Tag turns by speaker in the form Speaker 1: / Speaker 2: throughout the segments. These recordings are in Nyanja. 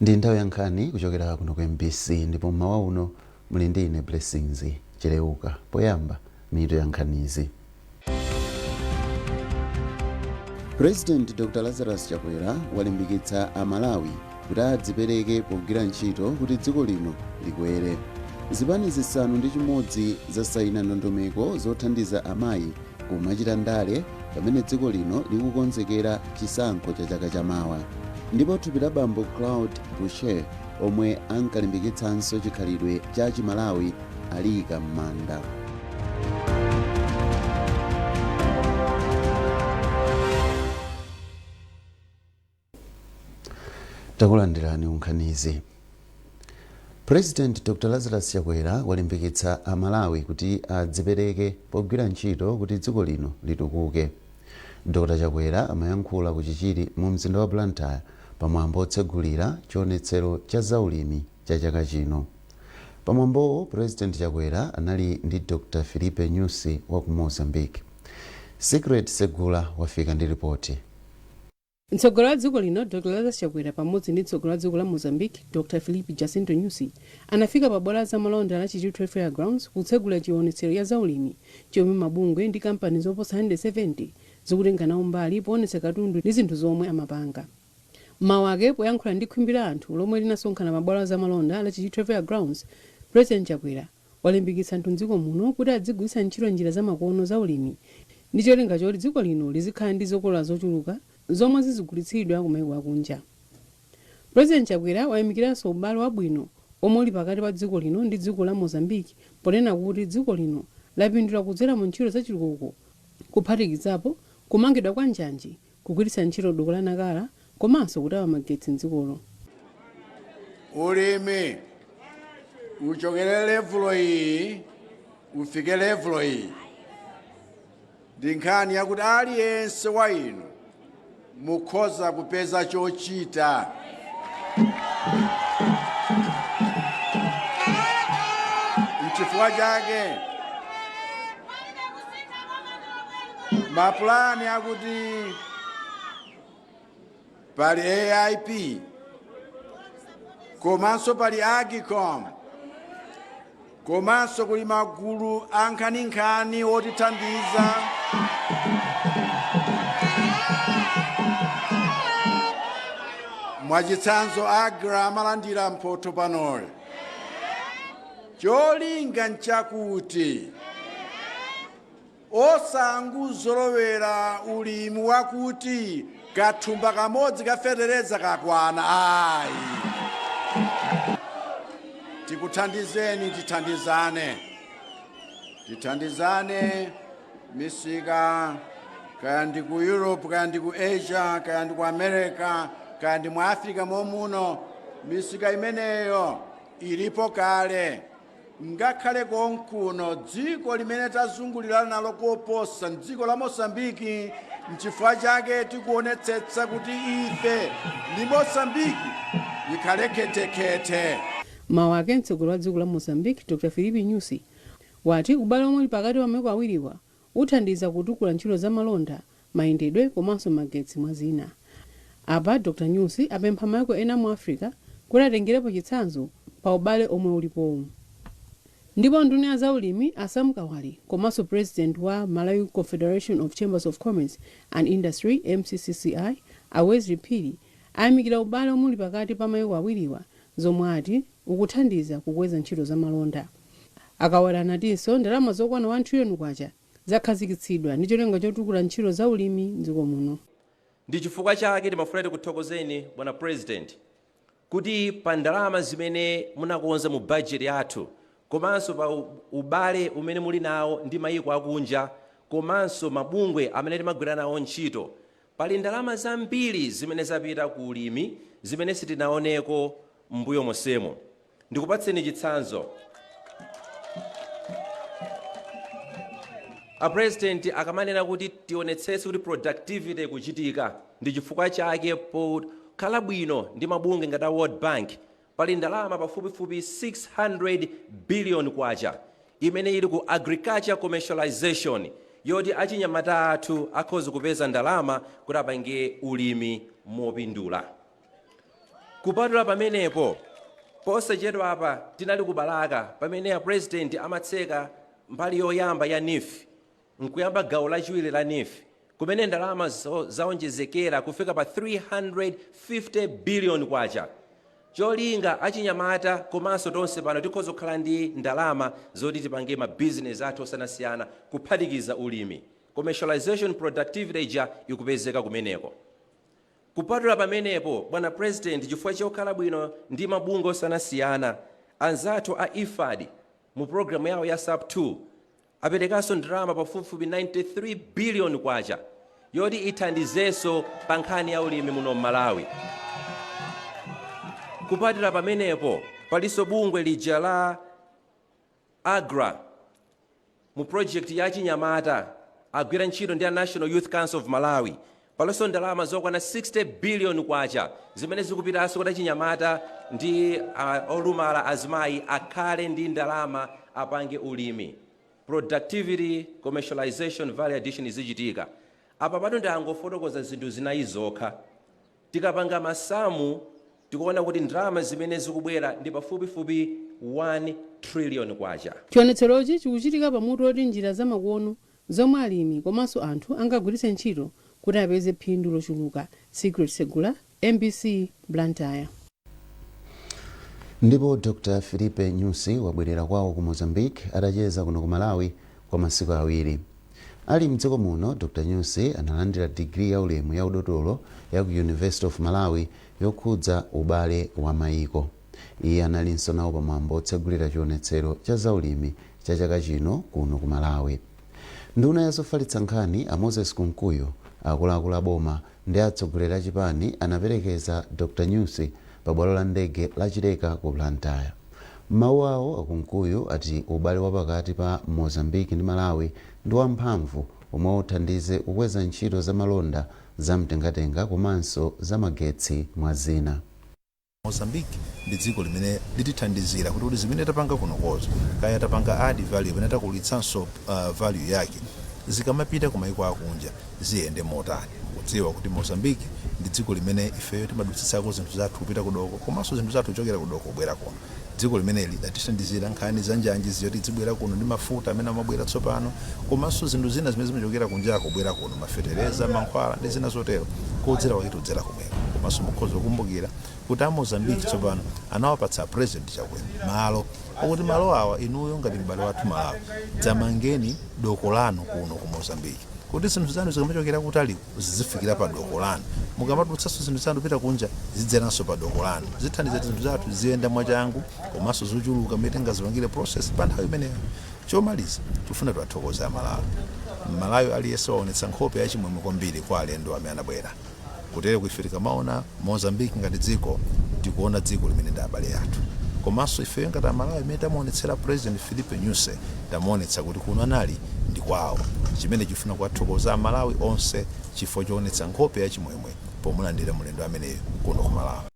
Speaker 1: Ndi nthawi ya nkhani kuchokera kuno ku MBC ndipo mmawa uno muli ndi ine Blessings Cheleuka. Poyamba, mitu ya nkhanizi. President Dr Lazarus Chakwera walimbikitsa a Malawi kuti adzipereke pogwira ntchito kuti dziko lino likwere. Zipani 6 zasaina ndondomeko zothandiza amayi kumachita ndale pamene dziko lino likukonzekera chisankho cha chaka chamawa. Ndipo thupi la bambo Claude Boucher omwe ankalimbikitsanso chikhalidwe cha Chimalawi aliyika m'manda. Takulandirani kunkhanizi. President Dr Lazarus Chakwera walimbikitsa a Malawi kuti adzipereke pogwira ntchito kuti dziko lino litukuke. Dr Chakwera amayankhula ku Chichiri mu mzinda wa Blantyre pa mwambo otsegulira chionetsero cha zaulimi cha chaka chino. Pa mwambowo President Chakwera anali ndi Dr Filipe Nyusi wa ku Mozambique. Secret Segula wafika ndi ripoti.
Speaker 2: Mtsogoleri wa dziko lino Dr Lazarus Chakwera pamodzi ndi mtsogoleri wa dziko la Mozambique Dr Filipe Jacinto Nyusi anafika pa bwalo la zamalonda la Chichiri Trade Fair Grounds kutsegula chionetsero ya zaulimi chomwe mabungwe ndi kampani zoposa 170 zikutenga nawo mbali poonetsa katundu ndi zinthu zomwe amapanga. M'mawu ake poyankhula ndi khwimbi la anthu lomwe linasonkhana pa bwalo la zamalonda la Chichiri Trade Fair Grounds, President Chakwera walimbikitsa anthu m'dziko muno kuti adzigwiritsa ntchito njira zamakono za ulimi ndi cholinga choti dziko lino lizikhala ndi zokolola zochuluka zomwe zizigulitsidwa ku maiko akunja. President Chakwera wayamikiranso ubale wabwino omwe uli pakati pa dziko lino ndi dziko la Mozambique ponena kuti dziko lino lapindula kudzera mu ntchito zachitukuko kuphatikizapo kumangidwa kwa njanji, kugwiritsa ntchito doko la Nacala komanso kutapa magetsi m'dzikolo.
Speaker 3: Ulimi uchokere levulo iyi ufike levulo iyi ndi nkhani yakuti aliyense wa inu mukhoza kupeza chochita. Nchifukwa chake mapulani akuti pali AIP komanso pali AGCOM komanso kuli magulu ankhaninkhani otithandiza mwachitsanzo AGRA amalandira mphotho panoyo. Cholinga nchakuti osangozolowera ulimi wakuti kathumba kamodzi ka fetereza kakwana ayi. Tikuthandizeni, tithandizane, tithandizane misika kaya ndi ku Europe, kaya ndi ku Asia, kaya ndi ku America, kaya ndi mu Africa momuno, misika imeneyo ilipo kale. Ngakhale konkuno dziko limene tazungulirana nalo koposa n'dziko la Mozambique, n'chifukwa chake tikuonetsetsa kuti ife ndi Mozambique ikhale khethekhethe.
Speaker 2: M'mawu ake, mtsogoleri wa dziko la Mozambique Dr Filipe Nyusi wati ubale omwe uli pakati pa maiko awiriwa uthandiza kutukula ntchito za malonda, mayendedwe komanso magetsi mwa zina. Apa Dr Nyusi apempha maiko ena mu Africa kuti atengerepo chitsanzo pa ubale omwe ulipowu. Ndipo nduna ya zaulimi a Sam Kawale komanso president wa Malawi Confederation of Chambers of Commerce and Industry, MCCCI, a Wesley Phiri ayamikira ubale omwe uli pakati pa maiko awiriwa zomwe ati ukuthandiza kukweza ntchito za malonda. A Kawale anatinso ndalama zokwana K1 trillion zakhazikitsidwa ndi cholinga chotukula ntchito za ulimi m'dziko muno.
Speaker 4: Ndi chifukwa chake timafuna tikuthokozeni bwana President kuti pa ndalama zimene munakonza mu budget yathu komanso pa ubale umene muli nawo ndi mayiko akunja komanso mabungwe amene timagwira nawo ntchito, pali ndalama zambiri zimene zapita ku ulimi zimene sitinaoneko m'mbuyo monsemo. Ndikupatseni chitsanzo. A President akamanena kuti tionetsetse kuti productivity ikuchitika ndi chifukwa chake pokhala bwino ndi mabungwe ngati a World Bank pali ndalama pafupifupi K600 billion imene ili ku agriculture commercialization yoti achinyamata athu akhoza kupeza ndalama kuti apange ulimi mopindula. Kupatula pamenepo, posachedwa apa tinali ku Balaka pamene a President amatseka mbali yoyamba ya NEEF nkuyamba gawo lachiwiri la NEEF, kumene ndalama zaonjezekera kufika pa 350 billion kwacha. Cholinga achinyamata komanso tonse pano tikhoza kukhala ndi ndalama zoti tipange mabizinesi athu osiyanasiyana, kuphatikiza ulimi. Commercialization, productivity ija ikupezeka kumeneko. Kupatula pamenepo, bwana President, chifukwa chokhala bwino ndi mabungwe osiyanasiyana, anzathu a IFAD mu programu yawo ya SAP 2 aperekanso ndalama pafupifupi 93 billion kwacha yoti ithandizenso pa nkhani ya ulimi muno m'Malawi. Kupatula pamenepo, palinso bungwe lija la AGRA mu project ya chinyamata, agwira ntchito ndi a National Youth Council of Malawi. Palinso ndalama zokwana 60 billion kwacha zimene zikupitanso kuti achinyamata ndi olumala, azimayi akhale ndi ndalama apange ulimi. Productivity, commercialization, value addition izichitika. Apa pano ndangofotokoza zinthu zinayi zokha. Tikapanga masamu, tikuona kuti ndalama zimene zikubwera ndi pafupifupi 1 trillion kwacha.
Speaker 2: Chionetserochi chikuchitika pamutu oti njira zamakono zomwe alimi komanso anthu angagwiritse ntchito kuti apeze phindu lochuluka. Secret Segula, MBC, Blantyre.
Speaker 1: Ndipo Dr Filipe Nyusi wabwerera kwawo ku Mozambique atacheza kuno ku Malawi kwa masiku 2. Ali mdziko muno, Dr Nyusi analandira digiri ya ulemu ya udotolo ya ku University of Malawi yokhudza ubale wa mayiko. Iye analinso nawo pamwambo otsegulira chionetsero cha zaulimi cha chaka chino kuno ku Malawi. Nduna ya zofalitsa nkhani a Moses Kunkuyu, akuluakulu a boma ndi atsogoleri a chipani anaperekeza Dr Nyusi pa bwalo la ndege la Chileka ku Blantyre. Mawu awo, aKunkuyu ati ubale wapakati pa Mozambique ndi Malawi ndi wamphamvu omwe uthandize kukweza ntchito zamalonda, zamtengatenga komanso zamagetsi, mwa zina.
Speaker 5: Mozambique ndi dziko limene litithandizira kuti zimene tapanga kunokozo, kaya tapanga add value pamene takulitsanso value yake, zikamapita ku maiko akunja ziyende motani. Mukudziwa kuti Mozambique ndi dziko limene ifeyo timadutsitsako zinthu zathu kupita kudoko, komanso zinthu zathu kuchokera kudoko kubwera kuno. Dziko limeneli latithandizira nkhani za njanji ziyoti zibwera kuno ndi mafuta amene amabwera tsopano, komanso zinthu zina zimene zimachokera kunjako kubwera kuno, mafetereza, mankhwala ndi zina zotero, kodzera kwake tikudzera komweko. Komanso mukhoza kukumbukira kuti a Mozambique tsopano anawapatsa President Chakwera malo okuti malo awa, inuyo ngati m'bale wathu Malawi, dzamangeni doko lanu kuno ku Mozambique, kuti zinthu zanu zikamachokera kutaliko zizifikira pa doko lanu, mukamatulutsanso zinthu zanu kupita kunja zidzeranso pa doko lanu. Zithandiza zinthu zathu ziyenda mwachangu komanso zochuluka mmene tingazipangire process pa nthawi imeneyo. Chomaliza, tifuna tiwathokoze Amalawi. Mmalawi aliyense waonetsa nkhope yachimwemwe kwambiri kwa alendo amene anabwera. Kutere ife tikamaona Mozambique ngati dziko, tikuona dziko limene ndi abale athu. Komanso ifeyo ngati Amalawi imene tamuonetsera President Filipe Nyusi, tamuonetsa kuti kuno anali ndi kwawo, chimene chifuna kuwathokoza Amalawi onse chifukwa choonetsa nkhope yachimwemwe pomulandira mlendo ameneyo kuno ku Malawi.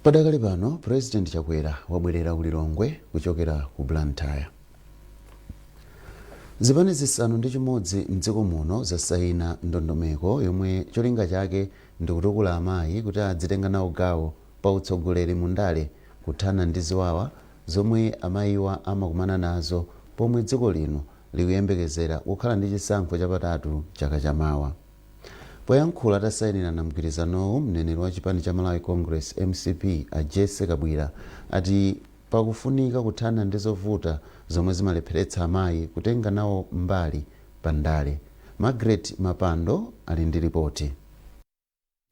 Speaker 1: Padakali pano, President Chakwera wabwerera ku Lilongwe kuchokera ku Blantyre. Zipani 6 mdziko muno zasayina ndondomeko yomwe cholinga chake ndi kutukula amayi kuti adzitenga nawo gawo pa utsogoleri mu ndale, kuthana ndi ziwawa zomwe amayiwa amakumana nazo pomwe dziko lino likuyembekezera kukhala ndi chisankho chapatatu chaka chamawa. Poyankhula atasayinirana mgwirizanowu, mneneri wa chipani cha Malawi Congress, MCP, a Jesse Kabwira ati pakufunika kuthana ndi zovuta zomwe zimalepheretsa amayi kutenga nawo mbali pa ndale. Margaret Mapando ali ndi ripoti.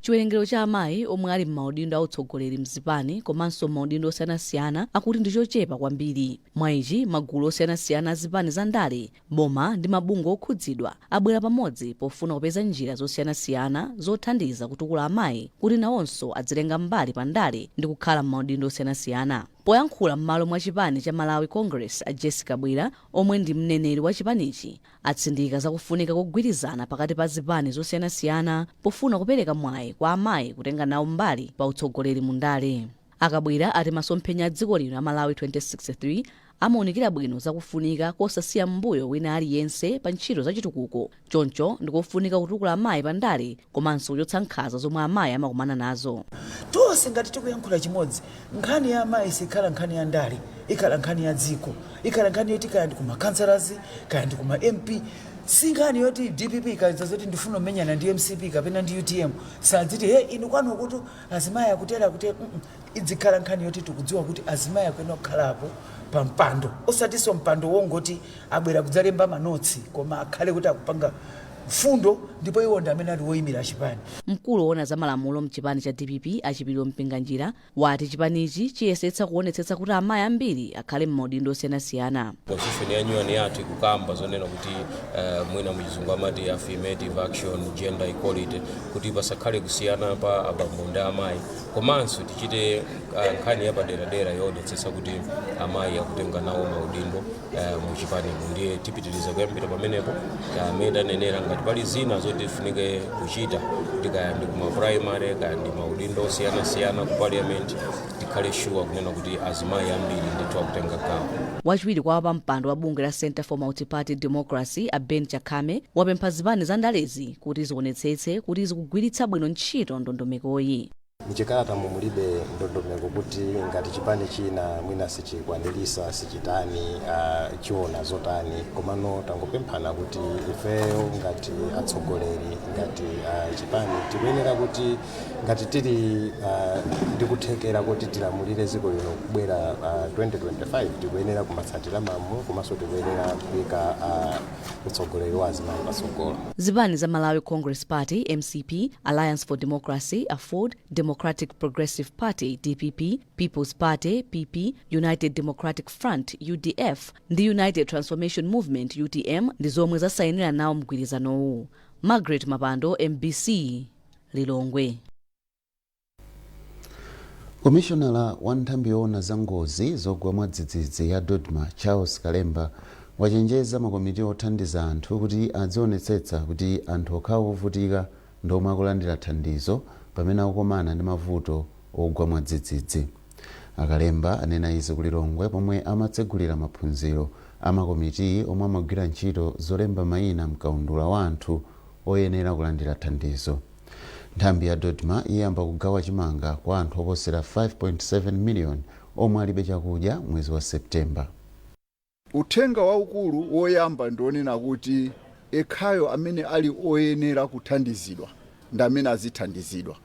Speaker 6: Chiwerengero cha amayi omwe ali m'maudindo autsogoleri mzipani komanso m'maudindo osiyanasiyana akuti ndi chochepa kwambiri. Mwa ichi, magulu osiyanasiyana a zipani za ndale, boma ndi mabungwe okhudzidwa abwera pamodzi pofuna kupeza njira zosiyanasiyana zothandiza kutukula amayi kuti nawonso adzitenga mbali pa ndale ndi kukhala m'maudindo osiyanasiyana. Poyankhula m'malo mwa chipani cha Malawi Congress, a Jesse Kabwira, omwe ndi mneneri wa chipanichi, atsindika zakufunika kugwirizana pakati pa zipani zosiyanasiyana pofuna kupereka mwayi kwa amayi kutenga nawo mbali pa utsogoleri mu ndale. AKabwira ati masomphenya a dziko lino a Malawi 2063 Amaunikira bwino zakufunika kosasiya m'mbuyo wina aliyense pa ntchito zachitukuko. Choncho ndikofunika kutukula amayi pa ndale komanso kuchotsa nkhanza zomwe amayi amakumana nazo.
Speaker 7: Tonse ngati tikuyankhula chimodzi, nkhani ya amayi sikhala nkhani ya ndale, ikhala nkhani ya dziko, ikhala nkhani yoti kaya ndi kuma councillors, kaya ndi kuma MP. Si nkhani yoti DPP ikadza zoti ndifuna kumenyana ndi MCP kapena ndi UTM, sadziti, "He, inu kwanu kuti azimayi akutera akutera." Idzikhala nkhani yoti tikudziwa kuti azimayi akuyenera kukhalapo pa mpando, osatinso mpando wongoti abwera kudzalemba manotsi, koma akhale kuti akupanga mfundo ndipo iwo ndi amene ali woyimira chipani.
Speaker 6: Mkulu woona za malamulo mchipani cha DPP, Achipiliro Mpinganjira, wati chipanichi chiyesetsa kuonetsetsa kuti amayi ambiri akhale m'maudindo osiyanasiyana.
Speaker 8: Constitution ya nyuwani yathu ikukamba zonena kuti mwina muchizungu amati affirmative action, gender equality, kuti pasakhale kusiyana pa abambo ndi amayi, komanso tichite nkhani yapaderadera yoonetsetsa kuti amayi akutenga nawo maudindo muchipanimo. Ndiye tipitiriza kuyambira pamenepo. Amene tanenera, ngati pali zina zoti tifunike kuchita, kuti kaya ndi kuma primary, kaya ndi maudindo osiyanasiyana ku parliament, tikhale sure kunena kuti azimayi ambiri ndithu akutenga gawo.
Speaker 6: Wachiwiri kwa wapampando wa bungwe la Center for Multiparty Democracy, a Ben Chakhame, wapempha zipani za ndalezi kuti zionetsetse kuti zikugwiritsa bwino ntchito ndondomekoyi.
Speaker 9: Mchikalata mulibe ndondomeko kuti ngati chipani china mwina sichikwanirisa, sichitani, chiona zotani, komano tangopemphana kuti ifeyo ngati atsogoleri, ngati chipani, tikuyenera kuti ngati tili ndikuthekera kuti tilamulire dziko lino kubwera 2025, tikuyenera kumatsatira malamulo komanso tikuyenera kuyika utsogoleri wa azimayi patsogolo.
Speaker 6: Zipani za Malawi Congress Party, MCP, Alliance for Democracy, AFORD, Democratic Progressive Party, DPP, People's Party, PP, United Democratic Front, UDF, ndi United Transformation Movement, UTM, ndi zomwe zasayinira nawo mgwirizanowu. Margaret Mapando, MBC, Lilongwe.
Speaker 1: Komishonala wa nthambi yoona za ngozi zogwa mwadzidzidzi ya DoDMA, Charles Kalemba, wachenjeza makomiti othandiza anthu kuti adzionetsetsa kuti anthu okhawo ovutika ndomwe akulandira thandizo pamene akukumana ndi mavuto ogwa mwadzidzidzi. Akalemba anena izi ku Lilongwe pomwe amatsegulira maphunziro a makomiti omwe amagwira ntchito zolemba mayina mkaundula wa anthu oyenera kulandira thandizo. Nthambi ya DoDMA iyamba kugawa chimanga kwa anthu oposera 5.7 miliyoni omwe alibe chakudya mwezi wa Septemba.
Speaker 10: Uthenga waukulu woyamba ndionena kuti ekhayo amene ali oyenera kuthandizidwa ndi amene azithandizidwa,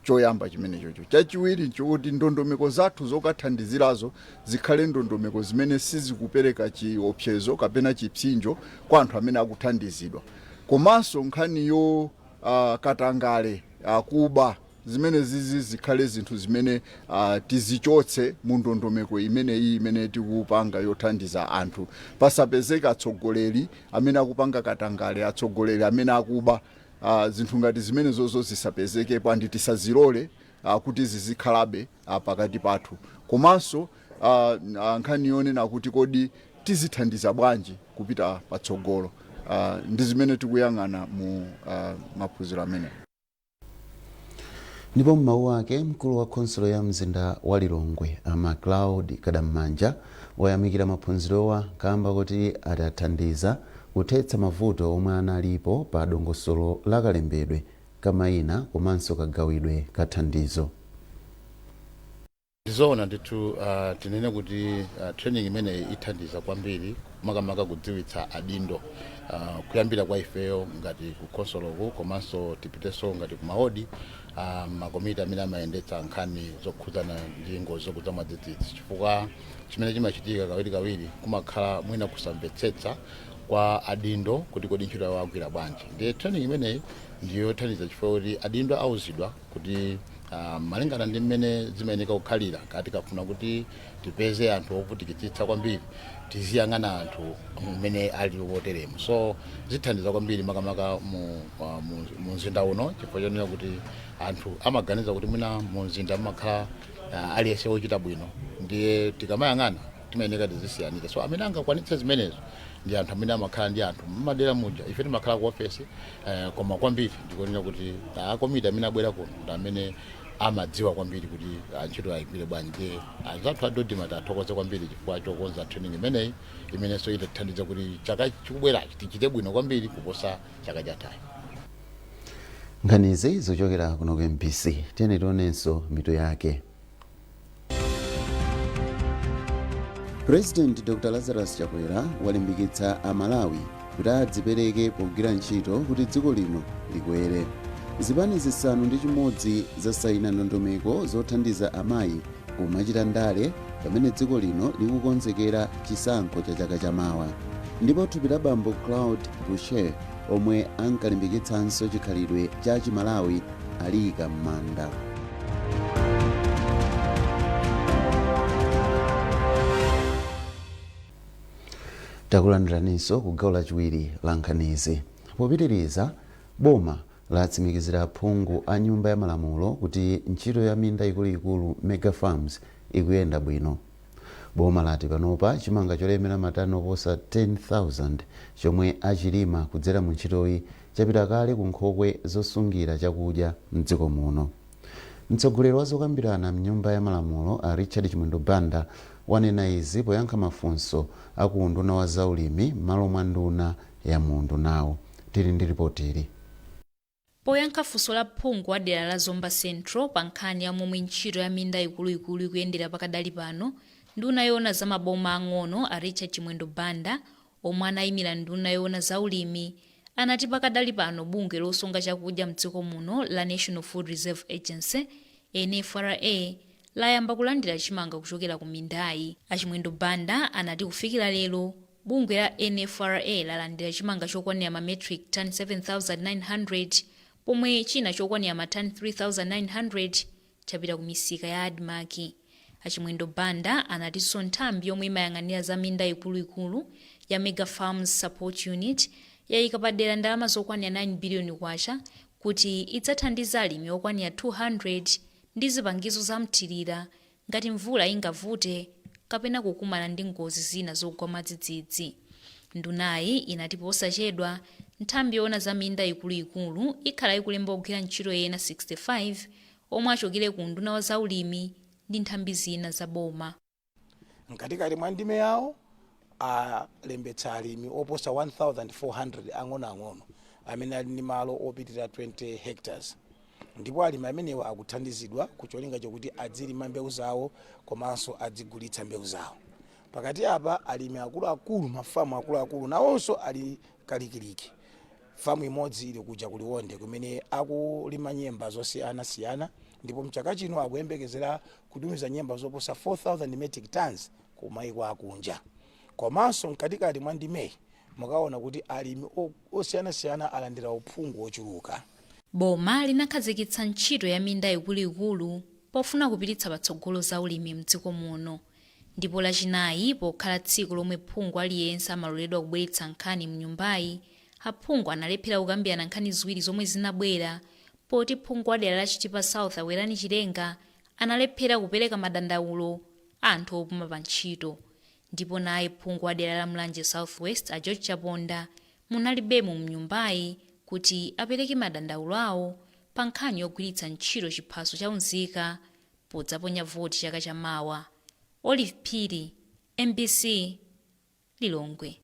Speaker 10: choyamba chimenechocho. Chachiwiri nchokuti ndondomeko zathu zokathandizirazo zikhale ndondomeko zimene sizikupereka chiopsezo kapena chipsinjo kwa anthu amene akuthandizidwa. Komanso nkhaniyo katangale, kuba, zimene zizi zikhale zinthu zimene tizichotse mu ndondomeko imeneyi imene tikupanga yothandiza anthu. Pasapezeka atsogoleri amene akupanga katangale, atsogoleri amene akuba. Zinthu ngati zimenezozo zisapezekepo and tisazilole kuti zizikhalabe pakati pathu. Komanso nkhani yonena kuti kodi tizithandiza bwanji kupita patsogolo, ndi zimene tikuyang'ana mu maphunziro amenewa.
Speaker 1: Ndipo m'mawu ake, mkulu wa khonsolo ya mzinda wa Lilongwe, a Macloud Kadammanja, wayamikira maphunzirowa kamba kuti atathandiza kuthetsa mavuto omwe analipo pa dongosolo la kalembedwe kamayina komanso kagawidwe ka thandizo.
Speaker 11: Ndizoona ndithu. Tinene kuti training imeneyi ithandiza kwambiri, makamaka kudziwitsa adindo, kuyambira kwa ifeyo ngati ku khonsoloku, komanso tipitenso ngati ku mawodi, makomiti amene amayendetsa nkhani zokhudzana ndi ngozi zokudza mwadzidzidzi, chifukwa chimene chimachitika kawirikawiri kumakhala mwina kusamvetsetsa kwa adindo kuti kodi ntchito yawo agwira bwanji. Ndiye training imeneyi ndiyothandiza chifukwa kuti adindo auzidwa kuti malingana ndi mmene zimayeneka kukhalira, kati tikafuna kuti tipeze anthu ovutikitsitsa kwambiri, tiziyang'ana anthu mmene ali woteremo. So zithandiza kwambiri makamaka mu mzinda uno, chifukwa chonena kuti anthu amaganiza kuti mwina mu mzinda mumakhala aliyense wochita bwino. Ndiye tikamayang'ana timayeneka tizisiyanitsa. So amene angakwanitse zimenezo ndi anthu amene amakhala ndi anthu mmadera muja. Ife timakhala ku ofesi, koma kwambiri ndikunena kuti akomiti amene abwera kuno ndi amene Amadziwa kwambiri kuti ntchito ayigwire bwanji. Ndiye anzathu a DoDMA tathokoze kwambiri chifukwa chokonza training imeneyi, imenenso itathandiza kuti chaka chikubwerachi tichite bwino kwambiri kuposa chaka chathayi.
Speaker 1: Nkhanizi zochokera kuno ku MBC. Tiyeni tionenso mitu yake. President Dr Lazarus Chakwera walimbikitsa Amalawi kuti adzipereke pogwira ntchito kuti dziko lino likwere. Zipani 6 zasayina ndondomeko zothandiza amayi kumachita ndale pamene dziko lino likukonzekera chisankho cha chaka chamawa. Ndipo thupi la bambo Claude Boucher, omwe ankalimbikitsanso chikhalidwe cha Chimalawi, aliyika m'manda. Takulandiraninso ku gawo lachiwiri la nkhanizi. Popitiriza, boma latsimikizira aphungu a Nyumba ya Malamulo kuti ntchito ya minda ikuluikulu, mega farms, ikuyenda bwino. Boma lati panopa chimanga cholemera matani oposa 10,000 chomwe achilima kudzera mu ntchitoyi chapita kale ku nkhokwe zosungira chakudya mdziko muno. Mtsogoleri wa zokambirana mnyumba ya Malamulo a Richard Chimwendo Banda wanena izi poyankha mafunso aku unduna wa zaulimi m'malo mwa nduna ya muundunawo. Tili ndi ripotili.
Speaker 12: Poyankha funso la phungu wa dera la Zomba Central pa nkhani ya momwe ntchito ya minda ikuluikulu ikuyendera pakadali pano, nduna yoona za maboma ang'ono a Richard Chimwendo Banda, omwe anayimira nduna yoona za ulimi, anati pakadali pano bungwe losunga chakudya mdziko muno la National Food Reserve Agency, NFRA, layamba kulandira chimanga kuchokera ku mindayi. A Chimwendo Banda anati kufikira lero, bungwe la NFRA lalandira chimanga chokwanira ma metric ton 7,900, pomwe china chokwanira ma ton 3,900 chapita ku misika ya ADMARC. A Chimwendo Banda anatinso nthambi yomwe imayang'anira za minda ikuluikulu ya Mega Farms Support Unit yayika padera ndalama zokwanira 9 biliyoni kwacha kuti idzathandize alimi okwanira 200 ndi zipangizo za mthirira ngati mvula ingavute kapena kukumana ndi ngozi zina zogwa mwadzidzidzi. Ndunayi inati posachedwa nthambi yoona za minda ikuluikulu ikhala ikulemba ogwira ntchito ena 65 omwe achokere ku unduna wa zaulimi ndi nthambi zina za boma.
Speaker 13: Mkatikati mwa ndime yawo alembetsa alimi oposa 1400 ang'onoang'ono amene ali ndi malo opitirira 20 hectares, ndipo alimi amenewa akuthandizidwa kucholinga chokuti adzilima mbewu zawo komanso adzigulitsa mbewu zawo. Pakati apa alimi akuluakulu, mafamu akuluakulu, nawonso ali kalikiliki. Famu imodzi ili kuja ku Liwonde kumene akulima nyemba zosiyanasiyana, ndipo mchaka chino akuyembekezera kutumiza nyemba zoposa 4000 metric tons ku maiko akunja. Komanso mkatikati mwa ndimeyi mukaona kuti alimi osiyanasiyana alandira uphungu wochuluka.
Speaker 12: Boma linakhazikitsa ntchito ya minda ikuluikulu pofuna kupititsa patsogolo za ulimi mdziko muno. Ndipo Lachinayi, pokhala tsiku lomwe phungu aliyense amaloledwa kubweretsa nkhani mnyumbayi, aphungu analephera kukambirana nkhani ziwiri zomwe zinabwera poti phungu wa dera la Chitipa South a Werani Chilenga analephera kupereka madandaulo a anthu opuma pa ntchito. Ndipo naye phungu wa dera la Mulanje South West a George Chaponda munalibemo mnyumbayi kuti apereke madandaulo awo pa nkhani yogwiritsa ntchito chiphaso cha unzika podzaponya voti chaka cha mawa. Olive Phiri, MBC, Lilongwe.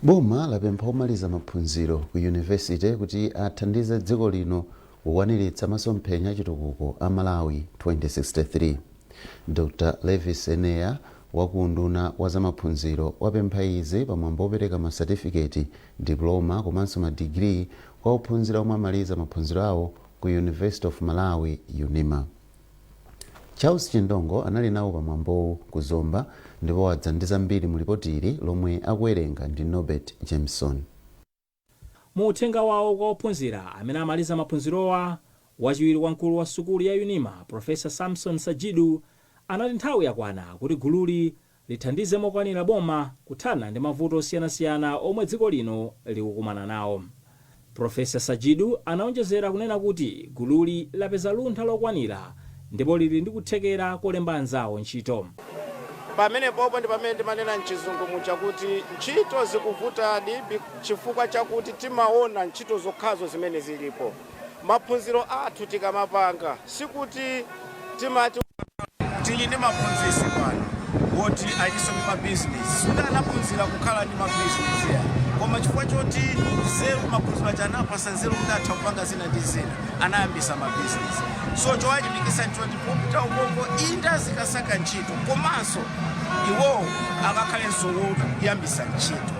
Speaker 1: Boma lapempha omaliza maphunziro ku yunivesite kuti athandize dziko lino kukwaniritsa masomphenya achitukuko a Malawi 2063. Dr Levis Eneya wa ku unduna wa zamaphunziro wapempha izi pamwambo wopereka masatifiketi, diploma komanso madigiri kwa ophunzira omwe amaliza maphunziro awo ku University of Malawi, UNIMA. Charles Chindongo anali nawo pamwambowu ku Zomba ndipo wadza ndi zambiri mu lipoti ili lomwe akuwerenga ndi Norbert Jameson.
Speaker 14: Mu uthenga wawo kwa ophunzira amene amaliza maphunzirowa, wachiwiri kwa mkulu wa sukulu ya UNIMA, Profesa Samson Sajidu, anati nthawi yakwana kuti gululi lithandize mokwanira boma kuthana ndi mavuto osiyanasiyana omwe dziko lino likukumana nawo. Profesa Sajidu anaonjezera kunena kuti gululi lapeza luntha lokwanira ndipo lili ndi kuthekera kolemba anzawo ntchito.
Speaker 15: Pamenepopo ndi pamene timanena mchizungu muja kuti ntchito zikuvutadi chifukwa chakuti timaona ntchito zokhazo zimene zilipo. Maphunziro athu tikamapanga, sikuti timati
Speaker 16: Tili ndi maphunzitsi pano woti alinso ndi mabizinesi. Sikuti anaphunzira kukhala ndi mabizinesi ya, koma chifukwa choti nzeru, maphunziro aja anapasa nzeru kuti atha kupanga zina ndi zina, anayambisa mabizinesi. So chowalimbikitsa nchoti popita ukoko inda zikasaka ntchito, komanso iwowo akakhalenso woyambisa ntchito,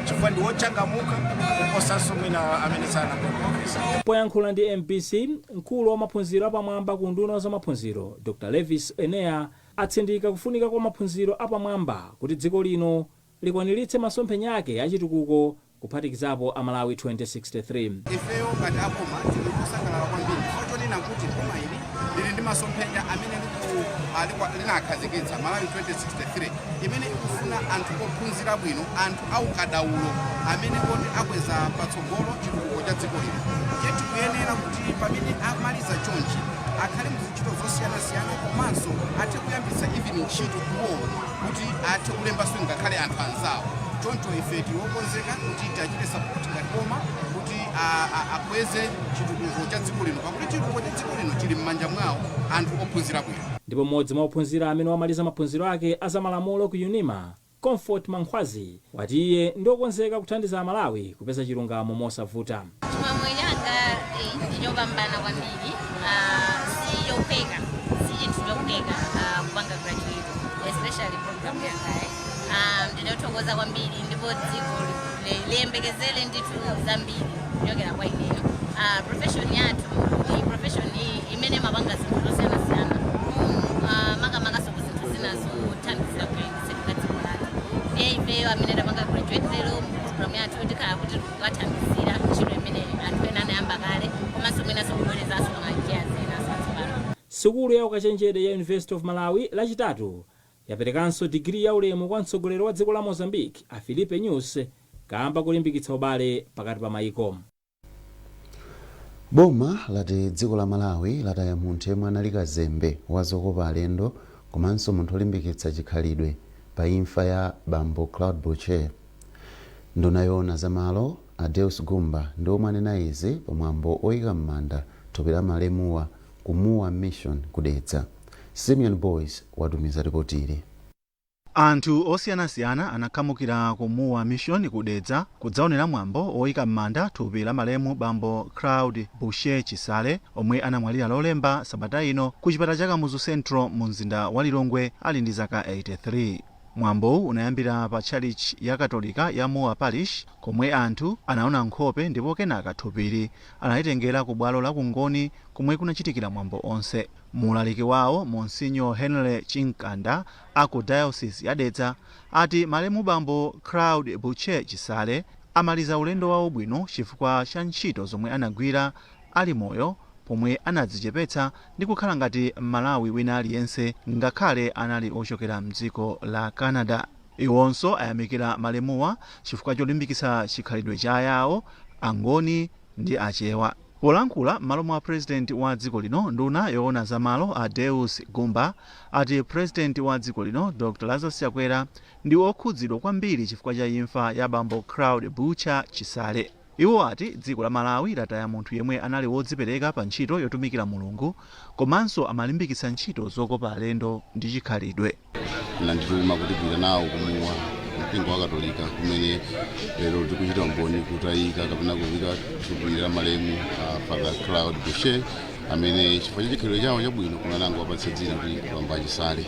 Speaker 16: chifukwa ndi wochangamuka kuposanso mwina amene sanapeza.
Speaker 14: Poyankhula ndi MBC, mkulu wa maphunziro apamwamba ku nduna za maphunziro, Dr Levis Enea, atsindika kufunika kwa maphunziro apamwamba kuti dziko lino likwaniritse masomphenya ake achitukuko, kuphatikizapo Amalawi 2063.
Speaker 17: Ifeyo ngati aboma tili kusangalala kwambiri chifukwa chonena kuti boma ili lili ndi masomphenya amene linakhazikitsa, Malawi 2063, imene ikufuna anthu ophunzira bwino, anthu aukadaulo amene oti akweza patsogolo chitukuko cha dziko lino. Ndiye tikuyenera kuti pamene amaliza chonchi akhale muzintchito zosiyanasiyana, komanso athe kuyambitsa even ntchito iwowo kuti athe kulembanso ngakhale anthu anzawo. Choncho ife tili wokonzeka kuti tiachite support ngati boma kuti akweze chitukuko cha dziko lino, pakuti chitukuko cha dziko lino chili m'manja mwawo, anthu ophunzira bwino.
Speaker 14: Ndipo mmodzi mwa ophunzira amene wamaliza maphunziro ake azamalamulo ku UNIMA, Comfort Mankhwazi, wati iye ndi okonzeka kuthandiza Amalawi kupeza chilungamo mosavuta.
Speaker 18: Chimwemwe changa ndichopambana kwambiri. Si chophweka, si chinthu chophweka kupanga graduate, especially program yangayi. Ndinothokoza kwambiri, ndipo dziko liyembekezere ndithu zambiri kuchokera kwa ineyo. Profession yathu ndi profession imene mapanga zinthu zosiyanasiyana, makamakaso ku zinthu zina zothandizira kuyendetsedwa ka dziko lathu. Ndiye ifeyo amene tapanga graduate lero mu program yathu, tikhala kuti tikukathandizira ntchito imene anthu ena anayamba kale, komanso mwinanso kubwerezanso ma ideas enanso atsopano.
Speaker 14: Sukulu ya ukachenjede ya University of Malawi Lachitatu yaperekanso digiri ya ulemu kwa mtsogoleri wa dziko la Mozambique, a Filipe Nyusi, kamba kulimbikitsa ubale pakati pa mayiko.
Speaker 1: Boma lati dziko la Malawi lataya munthu yemwe anali kazembe wa zokopa alendo komanso munthu olimbikitsa chikhalidwe pa imfa ya bambo Claude Boucher. Nduna yoona zamalo, a Deus Gumba, ndi omwe anena izi pamwambo oyika m'manda thupi la malemuwa ku Mua Mission, Kudedza. Simeon Boys watumiza ripoti ili.
Speaker 19: Anthu osiyanasiyana anakhamukira ku Mua Mission, Kudedza, kudzaonera mwambo woyika m'manda thupi la malemu bambo Claude Boucher Chisale, omwe anamwalira Lolemba sabata ino ku chipatala cha Kamuzu Central mu mzinda wa Lilongwe ali ndi zaka 83. Mwambowu unayambira pa tchalitchi ya Katolika ya Mua Parish, komwe anthu anaona nkhope, ndipo kenaka thupili analitengera ku bwalo la Kungoni komwe kunachitikira mwambo onse. Mulaliki wawo, Monsignor Henry Chinkanda aku Diocese ya Dedza, ati malemu bambo Claude Boucher Chisale amaliza ulendo wawo bwino chifukwa cha ntchito zomwe anagwira ali moyo, pomwe anadzichepetsa ndi kukhala ngati Mmalawi wina aliyense ngakhale anali ochokera mdziko la Canada. Iwonso ayamikira malemuwa chifukwa cholimbikitsa chikhalidwe cha Ayawo, Angoni ndi Achewa. Polankhula m'malo mwa Purezidenti wa dziko lino, nduna yoona zamalo a Deus Gumba ati Purezidenti wa dziko lino, Dr Lazarus Chakwera, ndi okhudzidwa kwambiri chifukwa cha imfa ya bambo Claude Boucher Chisale. Iwo ati dziko la Malawi lataya munthu yemwe anali wodzipereka pa ntchito yotumikira Mulungu komanso amalimbikitsa ntchito zokopa alendo ndi chikhalidwe.
Speaker 20: Nandituma kuti pita nawo kuMua, mpingo wa Katolika, kumene lero tikuchita umboni kutayika kapena kuyika thupi la malemu Father Claude Boucher, amene chifukwa cha chikhalidwe chawo chabwino kunanango wapatsa dzina kuti Bambo Chisale.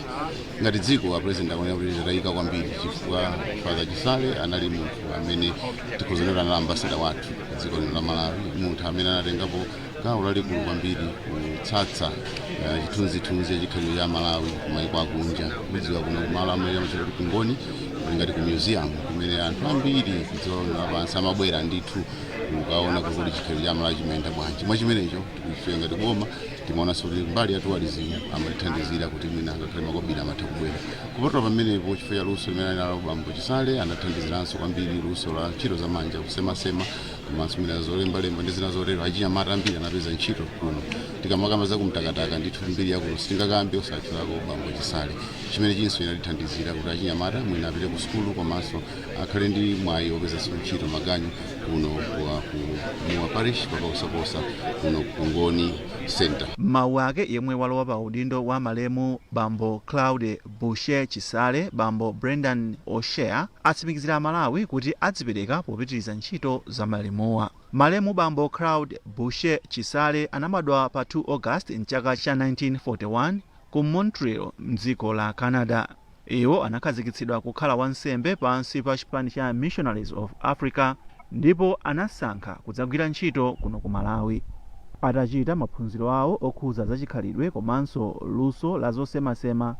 Speaker 20: Ngati dziko, a President akuonera kuti tatayika kwambiri chifukwa Father Chisale anali munthu amene tikhozanera anali ambassador wathu dziko lino la Malawi, munthu amene anatengapo gawo lalikulu kwambiri kutsatsa chithunzithunzi cha chikhalidwe cha Malawi kumayiko akunja. Kudziwa kuno kumalo amene amachita kuti Kungoni kuli ngati ku museum kumene anthu ambiri kudziko lino lapansi amabwera ndithu kukaona kuti chikhalidwe cha Malawi chimayenda bwanji. Mwa chimenecho, tikuife ngati boma timaonanso kuti mbali ya tourism amatithandizira kuti mwina ngakhale makobiri amatha kubwera. Kupatula pamenepo, chifukwa cha luso limene ali nalo bambo Chisale, anathandiziranso kwambiri luso la ntchito zamanja, kusemasema. Komanso mwina zolembalemba ndi zina zotero, achinyamata ambiri anapeza ntchito kuno. Tikamakamba za kumtakataka, ndithu mbiri yakuno sitingakambe osatchulako bambo Chisale, chimene chinso inatithandizira kuti achinyamata mwina apite ku sukulu komanso akhale ndi mwayi wopezanso ntchito maganyu kuno ku Mua Parish, papakusaposa kuno ku Ngoni Center.
Speaker 19: Mawu ake yemwe walowa pa udindo wa malemu bambo Claude Boucher Chisale, bambo Brendan O'Shea, atsimikizira Amalawi kuti adzipereka popitiriza ntchito za malemuwa. Malemu bambo Claude Boucher Chisale anabadwa pa 2 August mchaka cha 1941 ku Montreal mdziko la Canada. Iwo anakhazikitsidwa kukhala wansembe pansi pa chipani cha Missionaries of Africa ndipo anasankha kudzagwira ntchito kuno ku Malawi. Atachita maphunziro awo okhuza zachikhalidwe komanso luso la zosemasema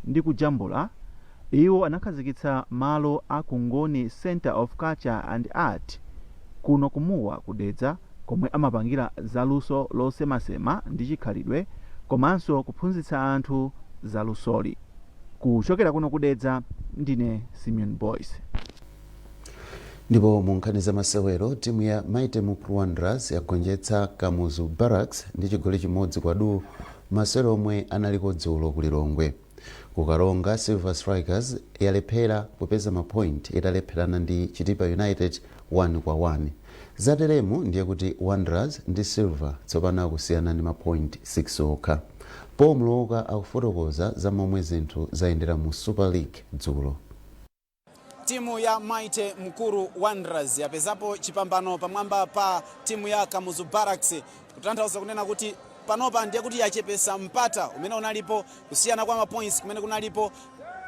Speaker 19: ndi kujambula, iwo anakhazikitsa malo a Kungoni Center of Culture and Art kuno kumuwa kudedza, komwe amapangira zaluso losemasema ndi chikhalidwe komanso kuphunzitsa anthu zalusoli. Kuchokera kuno kudedza, ndine Simeon Boyce.
Speaker 1: Ndipo mu nkhani za masewero, timu ya Mighty Mukuru Wanderers yagonjetsa Kamuzu Barracks ndi chigoli 1-0 masewero omwe analiko dzulo ku Lilongwe. Kukaronga, Silver Strikers yalephera kupeza mapoint italepherana ndi Chitipa United 1-1. Zateremu ndiye kuti Wanderers ndi Silver tsopano akusiyana ndi mapoint 6 okha. Paul Mloka akufotokoza za momwe zinthu zayendera mu Super League dzulo.
Speaker 15: Timu ya Mighty Mukuru Wanderers yapezapo chipambano pamwamba pa timu ya Kamuzu Barracks, kutanthauza kunena kuti panopa ndiye kuti yachepesa mpata umene unalipo, kusiyana kwa mapoints kumene kunalipo,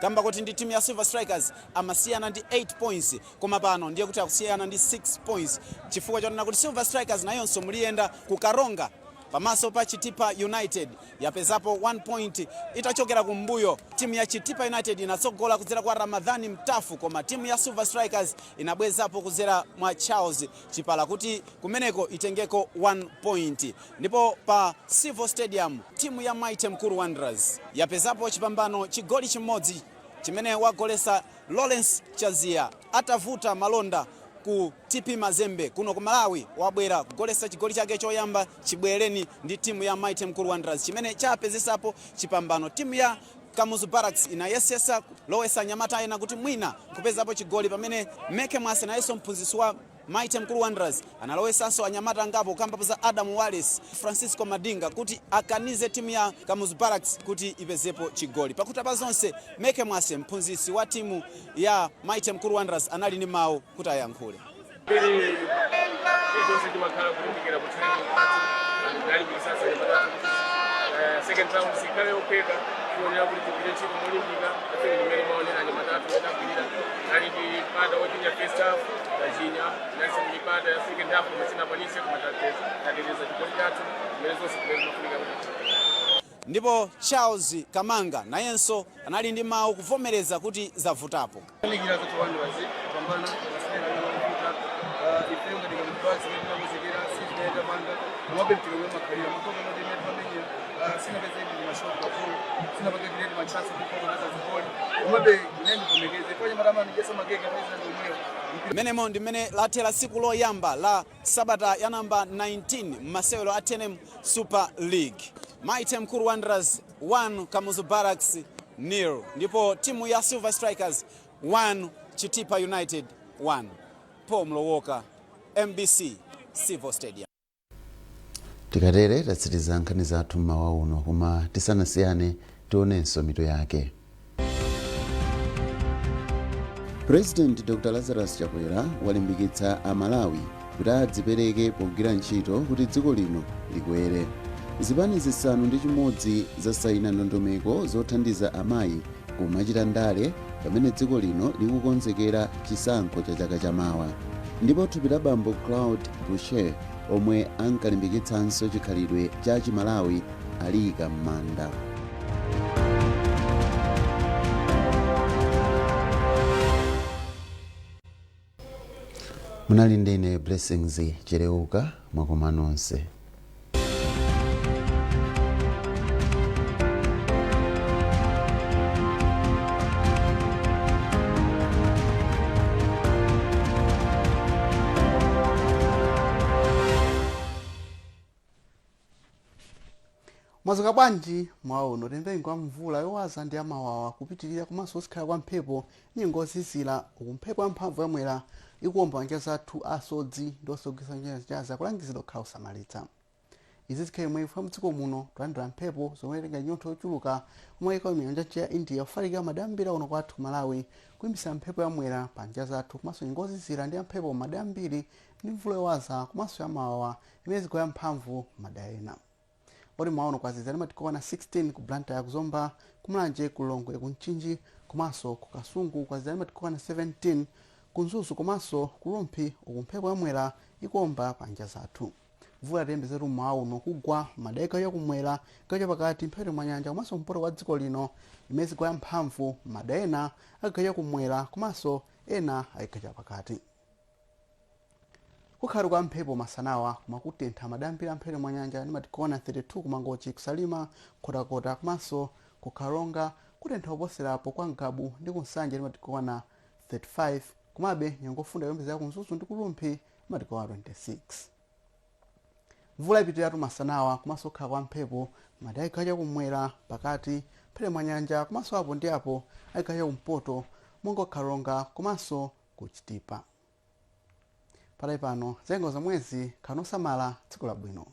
Speaker 15: kamba kuti ndi timu ya Silver Strikers amasiyana ndi 8 points, koma pano ndiye kuti akusiyana ndi 6 points, chifukwa chonena kuti Silver Strikers nayonso muliyenda ku Karonga pamaso pa Chitipa United yapezapo 1 point itachokera kumbuyo. Timu ya Chitipa United inatsogola kudzera kwa Ramadhani Mtafu, koma timu ya Silver Strikers inabwezapo kudzera mwa Charles Chipala kuti kumeneko itengeko 1 point. Ndipo pa Civil Stadium, timu ya Mighty Mukuru Wanderers yapezapo chipambano, chigoli chimodzi chimene wagolesa Lawrence Chazia atavuta malonda ku TP Mazembe. Kuno ku Malawi wabwera kugolesa chigoli chake choyamba chibwereni ndi timu ya Mighty Mukuru Wanderers, chimene chapezesapo chipambano. Timu ya Kamuzu Barracks inayesesa kulowesa anyamata ena kuti mwina kupezapo chigoli, pamene Meke Mwase nayenso mphunzitsi wa Mighty Mukuru Wanderers analowesanso anyamata angapo, kukambapo za Adam Wallace, Francisco Madinga, kuti akanize timu ya Kamuzu Barracks kuti ipezepo chigoli. Pakuti pa zonse, Meke Mwase, mphunzitsi wa timu ya Mighty Mukuru Wanderers, anali ndi mawu kuti ayankhule.
Speaker 21: Pili chilichonse chimakhala kulimbikira ku training kwathu, ndalimbikitsanso anyamata kuti second round sikhale yophweka, tionera kuti tigwire ntchito molimbika. Afike limene maonera anyamata athu atagwirira, ali ndi mpata wochinya first half, tachinya nasi mipata ya second half, koma sinakwanise, koma tateteza chigoli chathu, zimene zonse zimene zimafunika kuti
Speaker 15: Ndipo Charles Kamanga nayenso anali ndi mawu kuvomereza kuti zavutapo.
Speaker 22: Kunikira kuti Wanderers kupambana masewera anakuta ife ngati Kamuzu Barracks tinakonzekera, sitinayenda panga, komabe mtiro makhalira makoka mati imene pamenya sinapeze mashot pa goal, sinapange create machance kuti naza zigoli, komabe ine ndivomekeze kwa nyamata jesa makeke pesa omweyo.
Speaker 15: Mmenemo ndi mmene lathera tsiku loyamba la sabata ya namba 19 m'masewero a TNM Super League. Mighty Mukuru Wanderers 1, Kamuzu Barracks 0, ndipo timu ya Silver Strikers 1, Chitipa United 1. Paul Mlowoka, MBC, Civil Stadium.
Speaker 1: Tikatere tatsiriza nkhani zathu mmawa uno, koma tisanasiyane tionenso mitu yake. President Dr Lazarus Chakwera walimbikitsa Amalawi kuti adzipereke pogwira ntchito kuti dziko lino likwere. Zipani 6 zasayina ndondomeko zothandiza amayi kumachita ndale pamene dziko lino likukonzekera chisankho cha chaka chamawa. Ndipo thupi la bambo Claude Boucher, omwe ankalimbikitsanso chikhalidwe cha Chimalawi, aliyika m'manda. Munali ndine Blessings Chereuka. Mwakoma nonse.
Speaker 3: Mwadzuka bwanji mwaono tembengo wa mvula yowaza ndi amawawa kupitirira komanso osikhala kwa mphepo nyengo zizira, uku mphepo yamphamvu yamwera ikuwomba nyanja zathu. Asodzi ndi osogesa nyanjaza kulangizidwa kukhala osamalitsa. Izi zikhale imwe ife mdziko muno kulandira mphepo zomwe itenga nyontho yochuluka omwe ikawo nyanja ya India kufalikira madambira uno kwathu Malawi, kuyimbisa mphepo yamwera pa nyanja zathu komanso nyengo zizira ndi yamphepo madera ambiri ndi mvula yowaza komanso yamawawa imene zigwa yamphamvu madera ena. Oti mwaono kwazizira limatikuona 16 ku Blantyre, kuzomba, kumulanje, kulongwe, kumchinji komanso ku Kasungu. Kwazizira limatikuona 17 ku Mzuzu komanso ku Rumphi, uku mphepo yamwera ikuomba pa nyanja zathu. Mvula tiyembezetu mmawa uno kugwa madera chakumwera, chigawo chapakati, mphepete mwa nyanja komanso mpoto kwa dziko lino, imene zigwa yamphamvu madera ena a chigawo chakumwera komanso ena a chigawo chapakati. Kukhala kwa mphepo masanawa koma kutentha madera ambiri amphepete mwa nyanja ndi matikona 32 kumangochi, kusalima, Nkhotakota komanso kukaronga. Kutentha kuposerapo kwa Ngabu ndi kunsanje ndi matikona 35. Komabe nyengo yofunda yoyembekezeka kumzuzu ndi kurumphi matikona 26. Mvula ipitiratu masanawa komanso kukhala kwa mphepo madera chigawo chakumwera, pakati, mphepete mwa nyanja komanso apo ndi apo a chigawo chakumpoto monga kukaronga komanso ku Chitipa. Patali pano zengo zomwezi, khalani osamala, tsiku labwino.